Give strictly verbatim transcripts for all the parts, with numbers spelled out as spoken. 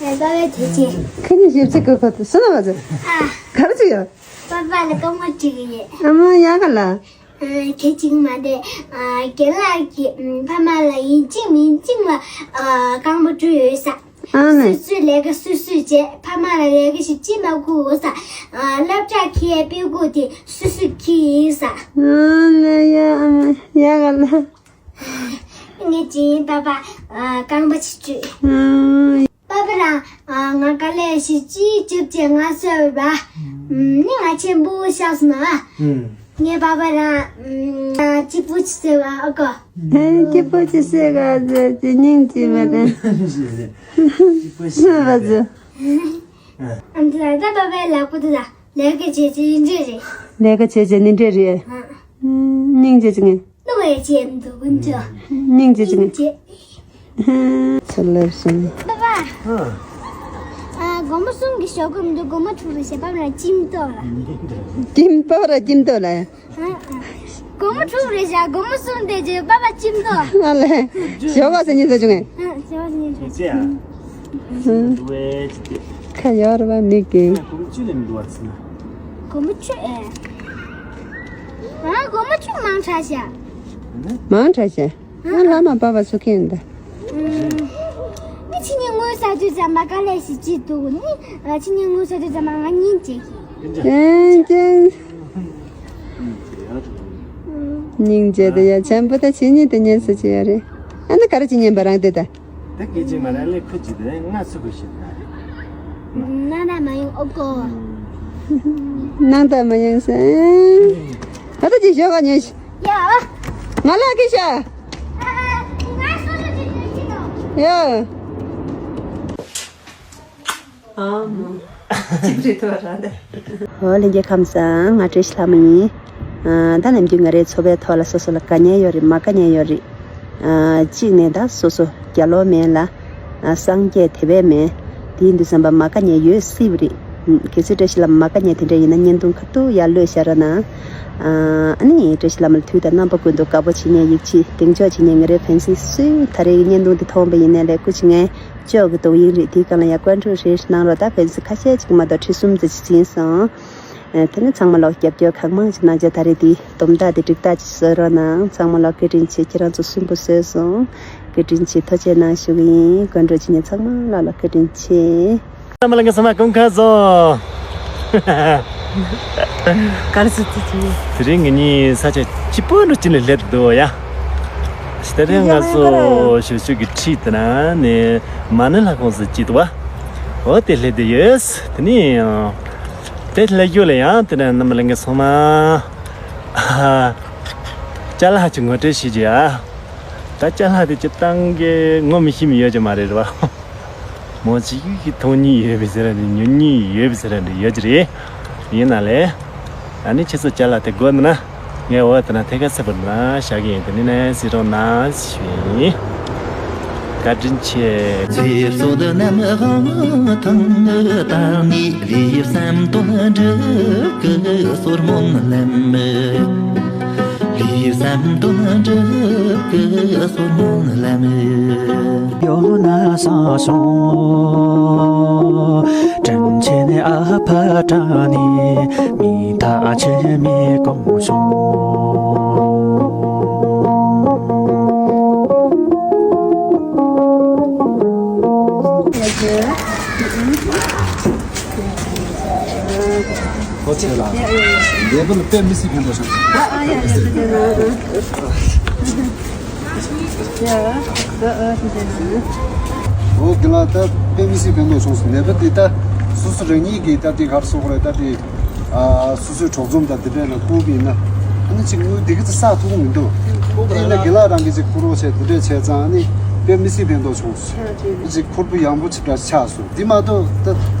ཨ་ད་བས་དེ་ཅི། ཁ་ཉིན་ཞིབ་ཚིག་གི་ཁོ་ཐུ་སུ་ན་བ་ཚོ། ཨ། ག་རེ་ཅི་ཡོད། པ་པ་ལ་རྐང་པ་གཅིག་ཡོད། ཨ་མ་ཡག་ག་ལ། ཨ་དེ་ཅིག་མ་དེ། ཨ་རྒན་ལགས་ཀྱིས་ཨ་ཕ་མ་ལ་ཡིན་གཅིག་མིན་གཅིག་ལ་ཨ་རྐང་པ་བཀྲུས་ཡོད་ས། ཨ་ནི། སོ་སོའི་ལས་ཀ་སོ་སོས་བྱས། ཕ་མ་ལ་ལས་ཀ་ཞིག་ཅི་མ་དགོས་ས། ཨ་སློབ་གྲྭ་ཁྱེར་སྤྲད་དགོས་དེ་སོ་སོས་ཁྱེར་ཡིན་ས། ཨ་ལ་ཡ་ཨ་མ་ཡག་ག་ལ། ངས་ཅི་ཡིན་པ་པ་ཨ་རྐང་པ་ཅིག་བཀྲུས། ཨ། པ་པ་རང་ཨ་ང་དཀའ་ལས་ཞིག་ཅིག་བརྒྱབ་བྱས་ང་གསོས་པ། ཨ་ནི་ང་ཆེན་པོ་ཤག་སོང་ན། ཨ་ངས་པ་པ་རང་ཨ་གཅིག་པུ་ཅིག་གསོས་པ་ཨ་ཀོ། ཨ་གཅིག་པུ་ཅིག་གསོས་ག་ཟེར་གྱི་སྙིང་རྗེ་བ་དང་། གཅིག་པུ་ཞིག་བ་ཟེར། ཨ་འདི་ལ་ད་པ་པའི་ལག་པ་འདི་ལ་ལས་ཀ་བྱེད་ཀྱི་ཡིན་འདྲ་རེད། ལས་ཀ་བྱེད་ཀྱི་ནི་འདྲ་རེད། ཨ་སྙིང་རྗེ་ཅིག་ངས། ནུ་བའི་ཅན་དུ་ཀུན་ཅོ། སྙིང་རྗེ་ཅིག་ངས། ཚུར་ལེབ་སོང་། པ་པ། ཨ་སྒོར་མོ་གསུམ་གྱི་ཞོག་ཀོ་མི་འདུག་སྒོར་མོ་དྲུག་རེ་བྱས་པ་ར་ཅིམ་ཏོ་ལ། ཅིམ་པ་ར་ཅིམ་ཏོ་ལ། ཨ་ཨ། སྒོར་མོ་དྲུག་རེ་བྱས་སྒོར་མོ་གསུམ་དེ་བྱས་པ་པ་ཅིམ་ཏོ། ཨ་ལེ། ཞོག་ཀོ་ཟེར་ཉིན་ཟེར་བྱུང་ངས། ཨ་ཞོག་ཀོ་ཟེར་ཉིན་ཟེར་བྱུང་། ཁ་ཡོར་བ་མིག་གི། སྒོར་མོ་བཅུ་ནས་མི་འདུག་བ་ཚིན། སྒོར་མོ་བཅུ་ཨེ། ཨ་སྒོར་མོ་བཅུ་མང་དྲགས་ཤག་མང་དྲགས་ཤག་ང་ལ་མ་པ་པ་སུ་ཁེན་ད། ཨུམ། ངས་ཕྱི་ཉིན་དངུལ་བསགས་དུས་ཙམ་པ་དཀའ་ལས་ཤིག་ཅིག་འདུག་ནི། ཨ་ཕྱི་ཉིན་དངུལ་བསགས་དུས་ཙམ་པ་ང་སྙིང་རྗེ་གི། ཅན་ཅན། སྙིང་རྗེ་དེ་ཡ་ཆེན་པོ་ད་ཕྱི་ཉིན་དེ་ཉན་ས་ཅི་ཡ་རེད། ཨ་ནི་ག་རེ་ཅི་ཉན་པ་རང་དེ་ད། ད་སྐད་ཅིག་མ་རེད་ལས་ཁུ་ཅིག་དེ་ང་ཚོ་གི་ཞིག་ན་རེད། ན་ན་མ་ཡོང་ཨོ་ཀོ། ནང་ད་མ་ཡོང་ས། ཨ་ད་ཅི་ཞོག་ག་ཉོས་ཤི། ཡ། ང་ལ་ཁི་ཤ། ཨ་ཨ་ང་སོ་སོ་ཅིག་ཉོས་ཤི་དང་། ཡ། ཨ་མ། ཅིག་རེད་ཐོ་ར་འདི། ཨོ་ལྷན་རྒྱས་ཁམས་བཟང་། ང་བཀྲ་ཤིས་ལྷ་མོ་ཡིན། ཨ་ད་ནམ་རྒྱུན་ང་རའི་འཚོ་བའི་ཐོག་ལ་སོ་སོ་ལ་དཀའ་ངལ་ཡོད་རེད། མ་དཀའ་ངལ་ཡོད་རེད། ཨ་གཅིག་ནས་ད་སོ་སོ་རྒྱ་ལོ་མེད་ལ། ཨ་སངས་རྒྱས་དེ་བས་མེད། དེ་ཡིན་དུས་ཙམ་པ་མ་དཀའ་ངལ་ཡོད་སྲིད་པ་རེད། གལ་སྲིད་བཀྲ་ཤིས་ལྷ་མོ་མ་དཀའ་ངལ་དེ་འདྲ་ཡིན་ན་བརྙན་ཐུང་ཁ་ཐུག་ཡར་ལོས་བཞག་རོགས་གནང་། ཨ་ནི་བཀྲ་ཤིས་ལྷ་མོ་ལ་དུས་དང་རྣམ་པ་ཀུན་ཏུ་དགའ་པོ་བྱེད་མཁན། ཡིད་ཆེས་གདེང་འཇོག་བྱེད་མཁན་ང་རའི་ཕན་སི་སུས་ད་རེས་ཀྱི་བརྙན་ཐུང་འདི་མཐོང་པ་ཡིན་ནའི་ལས་སྐུ་མཁྱེན། ཅོག་གི་རྡོག་དབྱིངས་རེད། དེའི་སྒང་ལ་ཡང་ཀོན་ཀྲོལ་རེ་གནང་རོགས། ད་ཕན་སི་ཁ་ཤས་ཅིག་མ་གཏོགས་ཁྲི་གསུམ་ཙམ་ཅིག་ཟིན་སོང་། ཨ་དེ་ནི་ཚང་མ་ལོག་རྒྱབ་སྐྱོར་གང་མང་ཅིག་གནང་བྱས། ད་རེས་དེའི་སྡོམ་རྟགས་དེ་འགྲིག་རྟགས་ཅིག་བཟོས་རོགས་གནང་། ཚང་མ་ལོག་བཀའ་དྲིན་ཆེ། ཁྱེད་རང་ཚོ་སུན་པོ་བཟོས་སོང་། བཀའ་དྲིན་ཆེ། ཐུགས་རྗེ་གནང་ཞུ་གི་ཡིན། ཀོན་ཀྲོལ་བྱེད་མཁན་ཚང་མ་ལ་ལོག་བཀའ་དྲིན་ཆེ། ཨ་མ་ལགས་ཀྱི་ས་མ་ཀུན་ཁ་བཟང་། ག་རེ་ཟེར་ཚུལ་ཚུལ། དེ་རིང་ངེད་གཉིས་ས་ཆ་སྐྱིད་པོ་འདྲ་ཅིག་ནས་སླེབས་འདུག་ཡ། དེ་རིང་ང་ཚོ་ཞོ་ཆུ་གི་འཁྲིས་དེ་ན་ནས་མ་ཎི་ལྷ་ཁང་ཟེར་གྱི་འདུག་བ། འོ་དེ་སླེབས་བསྡད་ཡོད། དེ་ནས་ཡང་དེ་སླེབས་རྒྱུ་ལ་ཡང་དེ་ན་ཨ་མ་ལགས་ཀྱི་ས་མ། ཨ་ཅ་ལག་ཅིག་ངོ་སྤྲོད་ཞུས་ཀྱི་ཡ། ད་ཅ་ལག་དེ་སྤྱིར་བཏང་གི་ངོ་མི་ཤེས་མི་ཡོད་ཀྱི་མ་རེད་རེད་བ། མོ་གཅིག་གིས་མཐོང་མྱོང་ཡོད་པའི་ཟེར་ར་འདྲ། ཉོ་མྱོང་ཡོད་པའི་ཟེར་ར་འདྲ་ཡོད་ཀྱི་རེད། ཡིན་ན་ལས། ཨ་ནི་ཁྱེད་ཚོ་ཅ་ལག་དེ་དགོས་འདུག་ན། ངས་འོ་དེ་ན་ཐད་ཀར་གསལ་པོ་འདི་ན་བཞག་གི་ཡིན། དེ་ནས་ནས་གཟིགས་རོགས་གནང་ཞུ་ཡིན། བཀའ་དྲིན་ཆེ། ཨོ་ཆེ་ལ། འདས་པ་ལ་དཔེ་མི་སྲིད་ཕན་ཐོགས་བྱུང་། ཨ་ཨ་ཡ་ཡ་ཡ་ཡ། ཡ། ཨོ་དེ་ལ་ད་དཔེ་མི་སྲིད་ཕན་ཐོགས་བྱུང་སོང་། ནད་པ་དེ་ད་སོ་སོ་རང་ཉིད་ཀྱིས་ད་དེ་གར་སོགས་རེད། ད་དེ་ཨ་སོ་སོའི་གྲོགས་ཚོམ་དང་དེ་འདྲས་ལ་བསྐུར་བ་ཡིན་ན། ཨ་ནི་ཅིག་དངུལ་དེ་ག་ཚོད་བསགས་ཐུབ་ཀྱི་མི་འདུག་ཡིན་ན་དགེ་ལགས་རང་གིས་ཅིག་བསྐུར་རོགས་བྱས་དེ་འདྲས་བྱས་ཙང་། ཨ་ནི་དཔེ་མི་སྲིད་ཕན་ཐོགས་བྱུང་སོང་། ཅིག་ཁུར་པོ་ཡངས་པོ་ཅིག་འདྲ་ཆགས་སོང་། དེ་མ་གཏོགས་ད་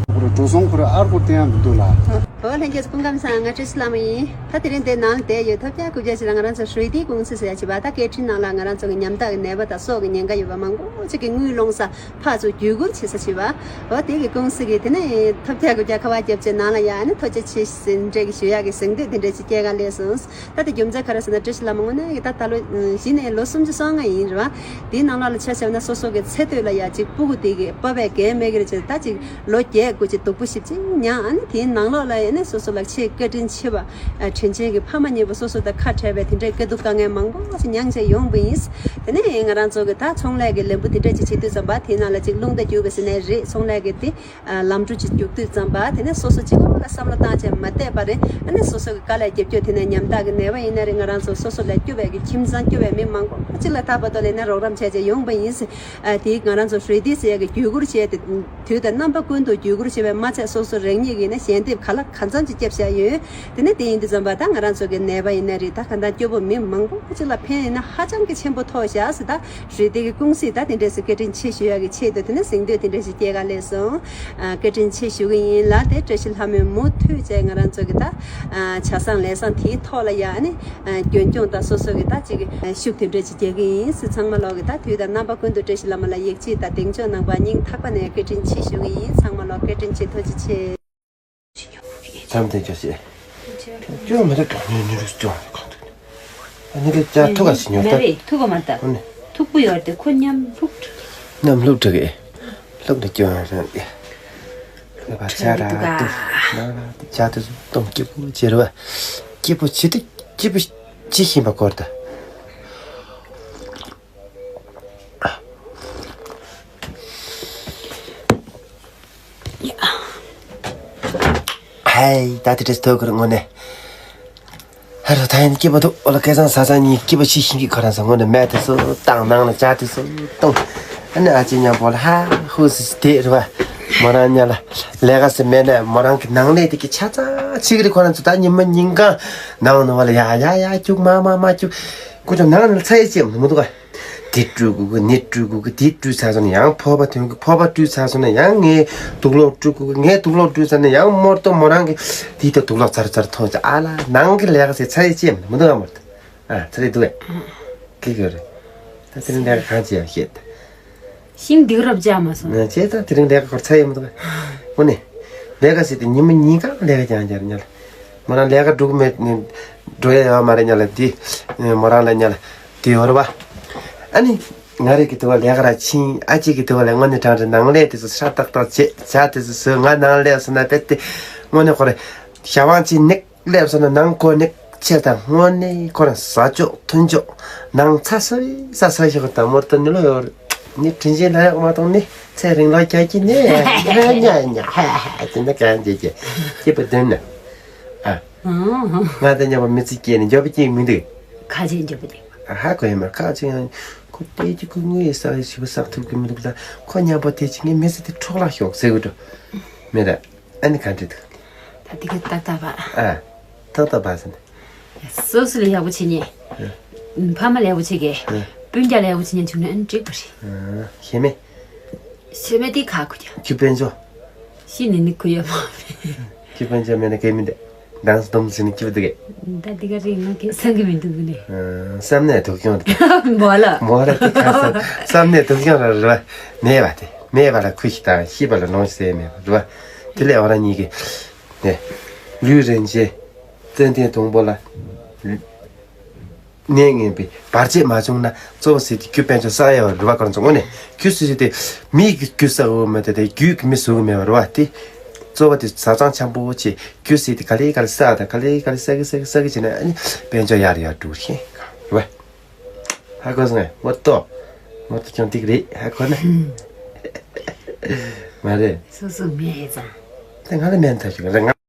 འགྲོ་སོང་ཁོ་ར་ཨར་ཁོ་བསྟན་ཡ་མི་འདུག་ལ། འོ། ལྷན་རྒྱས་ཚོ་སྐུ་ཁམས་བཟང་། ང་བཀྲ་ཤིས་ལྷ་མོ་ཡིན། ད་དེ་རིང་འདིར་ནང་ལ་བསྡད་ཡོད། ཐོབ་རྒྱལ་རྐུབ་བཀྱག་ཅིག་ལ་ང་རང་ཚོ་ཧྲུའེ་ཏི་ཀུང་སི་ཟེར་ཡ་ཅིག་ཡོད་པ། ད་སྐད་འཕྲིན་ནང་ལ་ང་རང་ཚོ་གི་ཉམ་ཐག་གི་ནད་པ་དང་སྲོག་གི་ཉེན་ཁ་ཡོད་པ་མང་པོ་ཅིག་གི་དངུལ་སློང་ས་ཕར་ཚུར་བརྒྱུད་བསྐུར་བྱེད་ས་ཅིག་ཡོད་པ། འོ། དེ་གི་ཀུང་སི་གིས་དེ་ནས་ཐོབ་རྒྱལ་རྐུབ་བཀྱག་ཁ་པར་བརྒྱབ་བྱས་ནང་ལ་ཡ་ཨ་ནི་ཐུགས་རྗེ་ཆེ་ཟེར་འདྲ་གི་ཞུ་ཡག་གི་གཟེངས་བསྟོད་དེ་འདྲ་ཅིག་སྐྱེལ་ག་སླེབས་སོང་། ད་དེ་རྒྱུ་མཚན་ག་རེ་ཟེར་ན། བཀྲ་ཤིས་ལྷ་མོ་དངོས་གནས་ཀྱི་ད་ད་ལོ་གཞི་ནས་ལོ་སུམ་ཅུ་སོ་ལྔ་ཡིན་རེད་བ། དེའི་ནང་ལོགས་ལ་ཆ་བཞག་ན་སོ་སོ་གི་ཚེ་སྟོད་ལ་ཡ་ཅིག་སྤུ་གུ་དེ་གི་སྤོབས་པས་འགན་མེད་གི་རེད་ཅེས། ད་ཅིག་ལོ་བརྒྱད་དགུ་ཅིག་སྡུག་པོ་ཞེ་པོ་ཅིག་མྱངས། ཨ་ནི་དེའི་ནང་ལོགས་ལ་ཡ་ཨ་ནི་སོ་སོ་ལ་ཆེས་བཀའ་དྲིན་ཆེ་བ། ཨ། དྲིན་ཆེན་གྱི་ཕ་མ་གཉིས་པོ་སོ་སོ་དང་ཁ་བྲལ་བའི་དེ་འདྲའི་དཀའ་སྡུག་དཀའ་ངལ་མང་པོ་ཞིག་མྱངས་བྱས་ཡོང་བ་ཡིན། དེ་ནས་ང་རང་ཚོ་གི་ད་ཚོང་ལས་ཀྱི་ལས་འགུལ་དེ་འདྲ་ཅིག་བྱེད་དུས་ཙམ་པ། དེའི་ནང་ལ་ཅིག་རླུང་རྟ་རྒྱུག་པ་ཟེར་ནའི་རེད། ཚོང་ལས་ཀྱི་དེ། ཨ། ལམ་འགྲོ་ཅིག་རྒྱུག་དུས་ཙམ་པ། དེ་ནས་སོ་སོ་གཅིག་པོ་ལ་བསམ་བློ་བཏང་བྱས་མ་བསྡད་པ་རེད། ཨ་ནི་སོ་སོ་གི་དཀའ་ལས་རྒྱབ་སྐྱོར། དེ་ནས་ཉམ་ཐག་གི་ནད་པ་ཡིན་ན་རེད། ང་རང་ཚོ་སོ་སོ་ལས་སྐྱོ་བའི་གི་ཁྱིམ་ཚང་སྐྱོ་བའི་མི་མང་པོ་གཅིག་ལ་ད་བར་དུ་ལས་ན་རོགས་རམ་བྱས་བྱས་ཡོང་བ་ཡིན། ཨ། དེ་གི་ང་རང་ཚོ་ཧྲུའེ་ཏི་ཟེར་ཡ་གི་བརྒྱུད་བསྐུར་བྱས་ཏེ། དུས་དང་རྣམ་པ་ཀུན་ཏུ་བརྒྱུད་བསྐུར་བྱས་པས་མ་ཚད། སོ་སོ་རང་ཉིད་ཀྱིས་ནི་ཞལ་འདེབས་ག་ལ་གང་འཚམ་ཅིག་བརྒྱབ་བཞག་ཡོད། དེ་ནས་དེ་ཡིན་དུས་ཙམ་པ་ད་ང་རང་ཚོ་གི་ནད་པ་ཡིན་ན་རེད། ད་གང་ལྟར་སྐྱོ་པོ་མི་མང་པོ་ཅིག་ལ་ཕན་ཡིན་ན་ཧ་ཅང་གི་ཆེན་པོ་ཐོགས་བཞག་ཟེར། ད་ཧྲུའེ་ཏི་གི་ཀུང་སི་ད་དེ་འདྲས་སུ་བཀའ་དྲིན་ཆེ་ཞུ་ཡ་གི་ཆེད་དུ་དེ་ནས་གཟེངས་བསྟོད་དེ་འདྲས་ཞིག་སྐྱེལ་ག་སླེབས་སོང་། ཨ། བཀའ་དྲིན་ཆེ་ཞུ་གི་ཡིན་ལ། དེ་བཀྲ་ཤིས་ལྷ་མོས་མུ་མཐུད་བྱས་ང་རང་ཚོ་གི་ད། ཨ། ཆ་ཚང་ལས་བཟང་དེའི་ཐོག་ལ་ཡ་ཨ་ནི། ཨ། རྒྱུན་སྐྱོང་དང་སོ་སོ་གི་ད་ཅིག་ཤུགས་དེ་འདྲས་ཅིག་རྒྱག་གི་ཡིན་ཟེར། ཚང་མ་ལོག་གི་ད་དུས་དང་རྣམ་པ་ཀུན་ཏུ་བཀྲ་ཤིས་ལྷ་མོ་ལ་ཡིད་ཆེས་དང་གདེང་འཇོག་གནང་བར་སྙིང་ཐག་པ་ནས་བཀའ་དྲིན་ཆེ་ཞུ་གི་ཡིན། ཚང་མ་ལོག་བཀའ་དྲིན་ཆེ། ཐུགས་རྗེ་ཆེ། མཚམས་དེ་ཅོ་ཤེས། ཅོ་མི་རིགས་གང་ནས་ནི་རུ་ཅོ་གང་ཐུག་ཨ་ནི་ལས་ཅ་ཐུག་ག་ཞིག་ཉོ་ད། མ་རེད། ཐུག་ག་མ་ད། ཨ་ནི། ཐུག་པོ་ཡོད་དེ་ཁོ་མཉམ་ལྷུག་ཕྲུག་མཉམ་ལྷུག་ཕྲུག་གི། ལྷུག་ལ་ཅོ་རང་གི། ལྷུག་པ་ཅ་ར་ཏུ། ན་ར་ཏུ་ཅ་ཏུ་སུ་གཏོང་སྐྱིད་པོ་བྱེད་རུ་བ། སྐྱིད་པོ་བྱེད་དུ་སྐྱིད་པོ་བྱེད་བཞིན་པ་སྐོར་ད། ཧའི། ད་དེ་འདྲས་ཐོག་ཁར་དངོས་གནས། ཧ་རོ། ད་ཡིན་སྐྱིད་པ་འདུག་འོ་ལ་སྐལ་བཟང་ས་ས་གཉིས་སྐྱིད་པ་ཤི་ཤི་གི་ཁོ་རང་ཚོ་དངོས་གནས་མེད་དུ་སུ་བཏང་ནང་ལ་ཅ་དུ་སུ་གཏོང་། ཨ་ནི་ཨ་ཅེ་མཉམ་པོ་ལ་ཧ་ཧུ་སི་སི་དེ་རུ་བ། མོ་རང་ཉ་ལ་ལས་ཀ་སི་མེད་ན་མོ་རང་གི་ནང་ལས་དེ་གི་ཆ་ཚང་ཆི་གི་རི་ཁོ་རང་ཚོ་ད་ཉི་མ་ཉིན་གང་ནང་ནང་བ་ལ་ཡ་ཡ་ཡ་ཅུག་མ་མ་མ་ཅུག་ཀུ་ཅོ་ནང་ལ་ཚ་ཡི་ཅེ་མི་འདུག་ག་དེ་བཀྲུ་དགོས་གི་ནི་བཀྲུ་དགོས་གི་དེ་བཀྲུས་ཚར་སོང་ན་ཡང་ཕོར་པ་ཐོན་གི་ཕོར་པ་བཀྲུས་ཚར་སོང་ན་ཡང་ངའི་དུག་ལོག་བཀྲུ་དགོས་གི་ངའི་དུག་ལོག་བཀྲུས་ཚར་ན་ཡང་མོར་ཏོ་མོ་རང་གི་དེ་ལྟ་དུག་ལོག་ཚར་ཚར་ཐོན་ཅི་ཨ་ལ་ནང་གི་ལས་ཀ་ཟེར་ཚ་ཡི་ཅི་ཡང་མི་འདུག་ཨ་མོར་ཏོ་ཨ་ཚ་རེད་འདུག་ཨེ་ཀི་གི་རེད། ད་དེ་ནི་ལས་ཀ་གང་བྱེད་ཡང་ཤེས། ཤིང་སྡིག་རབ་བྱ་མ་སོང་། ང་བྱས་ཙང་དེ་རིང་ལས་ཀ་ཁོར་ཚ་ཡི་མི་འདུག་ཨེ་འོ་ནི་ལས་ཀ་ཟེར་དེ་ཉི་མ་ཉིན་གང་ལས་ཀ་ཀྱང་ཀྱང་ཉལ་མོ་རང་ལས་ཀ་འགྲུག་མེད་འགྲོ་ཡ་ཡོད་མ་རེད་ཉལ་ལ་དེ་མོ་རང་ལ་ཉལ་ལ། དེ་ཡོད་རེད་བ། ཨ་ནི། ང་རེ་གི་དུ་བ་ལས་ཀ་ར་ཕྱིན་ཨ་ཅེ་གི་དུ་བ་ལས་དངོས་གནས་དྲང་དྲང་ནང་ལས་དེ་ཚོ་ཧྲ་ཏག་ཏག་བྱེད་བྱ་དེ་ཚོ་བཟོས་ང་ནང་ལས་སོང་ན་དཔེ་དེ་དངོས་གནས་ཁོ་རེ་ཞྭ་དབང་ཅི་ནིག་སླེབས་སོང་ན་ནང་ཁོ་ནིག་ཆེ་དང་དངོས་གནས་ཁོ་རང་ཟ་ཅོག་ཐུན་ཅོག་ནང་ཚ་ས་བི་ས་ས་ཞིག་དང་མོར་ཏོ་ནི་ལོ་ཡོར་ནི་དྲིན་ཆེན་ལ་ཡག་མ་གཏོང་ནི་ཚེ་རིང་ལོ་བརྒྱ་ཀྱི་ནི་ཉ་ཉ་ཧ་ཧ་དེ་ནི་གང་བྱེད་ཀྱི་སྐྱིད་པ་དོན་ནི་ཨ། ང་དང་མཉམ་པོ་མི་ཚེ་སྐྱེལ་ནས་འཇོག་པ་སྐྱེལ་མི་འདུག་ཁ་ཆེ་འཇོག་པ་སྐྱེལ། ཧ་གོ་ཡ་མ་ཁ་ཆེ་ཡང་ཁོ་དེ་ཅི་ཁོ་དངུལ་ཡི་ས་ཡི་ཞིབ་པ་བསགས་ཐུབ་ཀྱི་མི་འདུག་ད་ཁོ་མཉམ་པོ་དེ་ཅི་ངའི་མི་ཚེ་དེ་འཕྲོ་བརླག་ཤོག་ཟེར་གི་འགྲོ་མེད་ད་ཨ་ནི་ག་འདྲི་འདུག་ད་དེ་གི་ཏག་ཏག་པ། ཨ། ཏག་ཏག་པ་ཟེར་ནས། སོ་སོ་ལས་ཡག་པོ་བྱེད་ཉེ། ཕ་མ་ལས་ཡག་པོ་བྱེད་གི་ཨ། སྤུན་ཀྱག་ལས་ཡག་པོ་བྱེད་ཉེ་བྱུང་ན་ཨ་ནི་འགྲིག་པ་རེད། ཨ། ཤེས་མེད། ཤེས་མེད་དེ་ཁ་ཁུ་རྒྱ། ཁྱི་དཔོན་ཆོ། ཤི་ནི་ནི་ཁུ་ཡ་མ་མེད། ཁྱི་དཔོན་ཆོ་མེད་ན་སྐད་མི་འདེ། ཌང་སི་སྡོམ་ཟིན་ནི་ཁྱི་བ་དེ་གས། ད་དེ་ག་རེད་ང་གས་སང་གི་མི་འདུག་གི་ནི། བསམ་ནས་དུག་སྦྱོང་དེ། མོ་ལ། མོ་ལ་དེ་ཁ་སང་བསམ་ནས་དུག་སྦྱོང་ལ་རེད་བ། མེད་བ་དེ། མེད་བ་ལ་ཁུ་ཞིག་དང་ཤི་བ་ལ་ལོང་ཞིག་ཟེར་མེད་བ་རེད་བ། དེ་ལས་འོ་ར་གཉིས་ཀྱི། ནས། ལུས་རན་ཆེ། ཙན་དན་སྡོང་པོ་ལ། གནས་ངན་པའི་བར་ཆད་མ་བྱུང་ན་གཙོ་བོ་ཟེར་དེ་རྒྱུ་དཔལ་འབྱོར་བསགས་ཡ་བ་རུ་བ་ཀར་འཛོམས་ངོ་ནས་རྒྱུ་ཟེར་དེ་མིའི་གི་རྒྱུ་བསགས་འོ་མ་དེ་དེ་རྒྱུད་ཀྱི་མི་བཟོ་གི་མེད་བ་རུ་བ་དེ་གཙོ་བོ་དེ་བཟའ་ཚང་འཆམ་པོ་བྱེད་རྒྱུ་ཟེར་དེ་ག་ལེ་ག་ལེ་བསགས་དང་ག་ལེ་ག་ལེ་བསགས་གི་བསགས་གི་བསགས་གི་བྱེད་ན་ཨ་ནི་དཔལ་འབྱོར་ཡར་ཡར་འགྲོ་ཤེས་རུ་བ། ཧ་གོ་སོང་ངས་མོ་ཏོ་མོ་ཏོ་ཀྱང་ཏིག་རེད་ཧ་གོ་ན་མ་རེད། སོ་སོ་མེད་ཧེ་ཙང་། དེ་ང་ལ་མེད་ཐབས་ཤིག་རེད་ང་